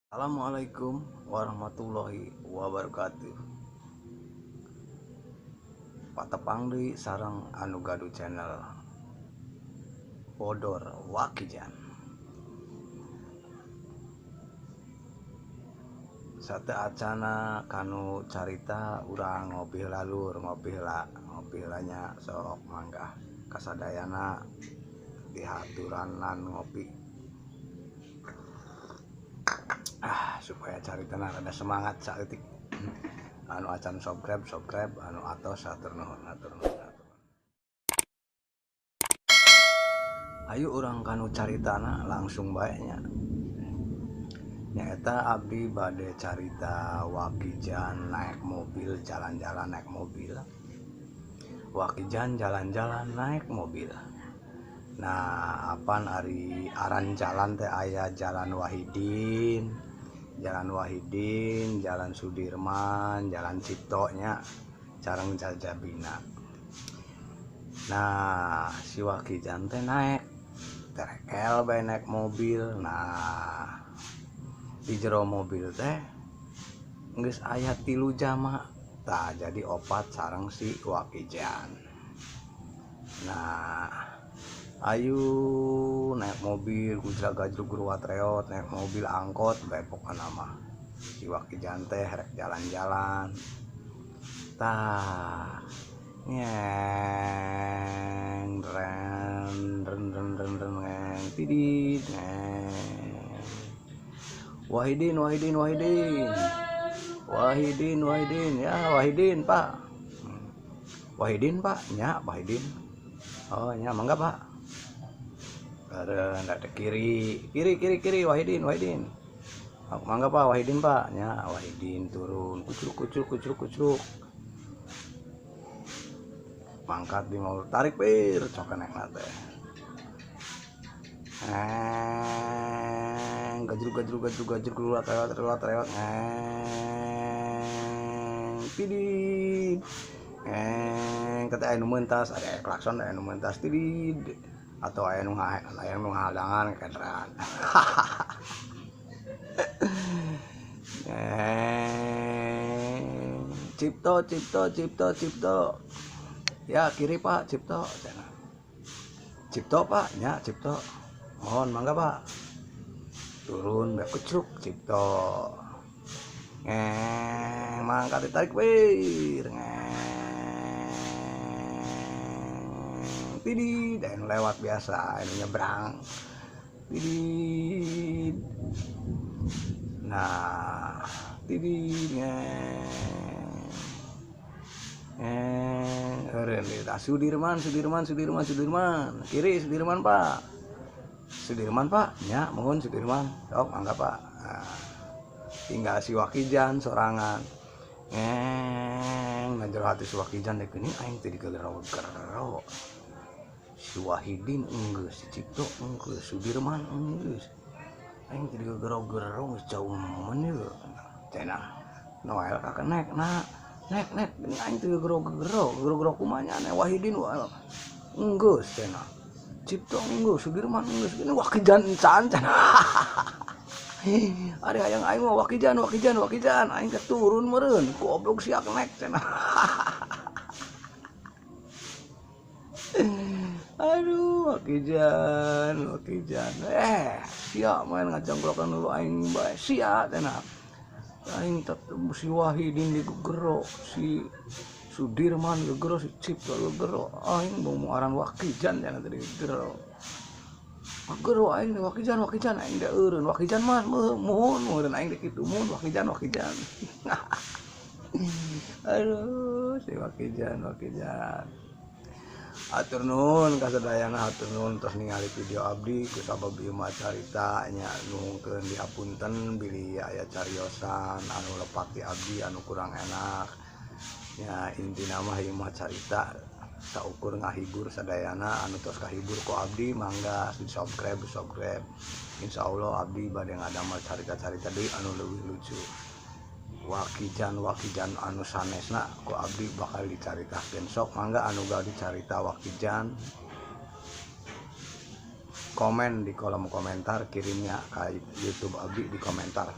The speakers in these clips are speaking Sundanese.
Assalamualaikum warahmatullahi wabarakatuh. Patepang deui sareng anu gaduh channel Bodor Wakijan. Sate acana kanu carita urang ngopi lalur ngopi lah nya sok mangga kasadayana dihaturanan ngopi. Supaya caritana rada semangat saeutik. Anu acan subscribe anu atos hatur nuhun hatur nuhun. Ayo urang kanu caritana langsung bae nya. Nyaeta abdi bade carita Wakijan naik mobil jalan-jalan naik mobil. Wakijan jalan-jalan naik mobil. Nah, apan ari aran jalan teh aya Jalan Wahidin, Jalan Sudirman, Jalan Cipto nya, sareng Jajabina. Nah, si Wakijan teh naik terekel bae naik mobil. Nah, di jero mobil teh geus aya 3 jama. Tah jadi 4 sareng si Wakijan. Nah, ayo naik mobil gujrak gajruk gruwat reot naik mobil angkot bae pokona mah. Si Wakijan teh rek jalan-jalan. Tah ngeng ren ren ren ren ren ngeng tidit ngeng. Wahidin Wahidin Wahidin Wahidin Wahidin ya Wahidin Pak. Wahidin Pak nya Wahidin. Oh nya mangga Pak. Ada kiri kiri kiri kiri Wahidin Wahidin. Mangga Pak Wahidin Pak nya Wahidin turun kucruk kucruk kucruk kucruk. Mangkat di mau tarik pir sok naik teh. Gajruk gajruk gajruk gajruk keluar lewat lewat lewat tidid. Kata aya nu mentas ada klakson aya nu mentas tidid. Atau aya nu ngahadangan kendaraan. Cipto Cipto Cipto Cipto. Ya kiri Pak Cipto. Cipto Pak nya Cipto. Mohon mangga Pak. Turun bae kucruk Cipto. Mangkat ditarik wir. Tidid, dan lewat biasa, ini nyebrang. Tidid. Nah, tidid. Sudirman, Sudirman, Sudirman, Sudirman. Kiri Sudirman Pak. Sudirman Pak, nya mohon Sudirman. Sok mangga Pak. Nah, tinggal si Wakijan sorangan. Ngajero hati si Wakijan dek ini aing teh digegero-gero. Si Wahidin enggeus, si Cipto enggeus, Sudirman enggeus. Aing teh digegero-gero geus jauh men ieu. Cenah Noel ka kenek na. Nek nek aing teh gegero-gero, gegero kumaha nya Wahidin enggeus cenah. Cipto enggeus, Sudirman enggeus, ini Wakijan encan cenah. Ari hayang aing mah Wakijan Wakijan Wakijan, aing teh turun meureun, goblok sia kenek cenah. Aduh, Wakijan, Wakijan. Sia main ngajangkrokan dulu aing bae. Sia cenah. Aing tetep si Wahidin digegero, si Sudirman gegero, si Cipto gegero. Aing bang aran Wakijan cenah tadi gegero. Gegero aing Wakijan, Wakijan aing da eureun. Wakijan mah muhun, muhun aing teh kitu muhun Wakijan, Wakijan. Aduh, si Wakijan, Wakijan. Atur nuhun kasadayana hatur nuhun tos ningali video abdi kusabab ieu mah carita nya nuhunkeun dihapunten bilih aya cariosan anu lepat di abdi anu kurang enak nya intina mah ieu mah carita saukur ngahibur sadayana anu tos kahibur ku abdi mangga di subscribe insyaallah abdi bade ngadamel carita-carita deui anu leuwih lucu. Wakijan Wakijan anu sanesna ku abdi bakal dicaritakeun sok mangga anu gaduh carita Wakijan komen di kolom komentar kirimnya ke YouTube abdi di komentar.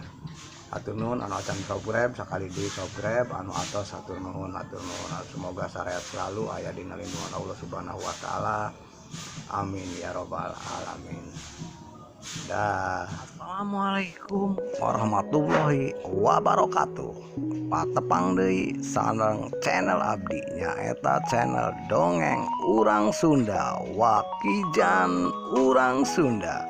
Hatur nuhun anu acan subscribe, sakali deui subscribe, anu atos hatur nuhun, hatur nuhun. Semoga sarehat selalu aya dina lindungan Allah Subhanahu wa taala. Amin ya robbal alamin. Dah. Assalamualaikum warahmatullahi wabarakatuh. Patepang deui sareng channel abdi, nyaeta channel Dongeng Urang Sunda, Wakijan Urang Sunda.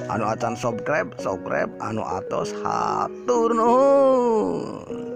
Anu acan subscribe, subscribe, anu atos hatur nuhun.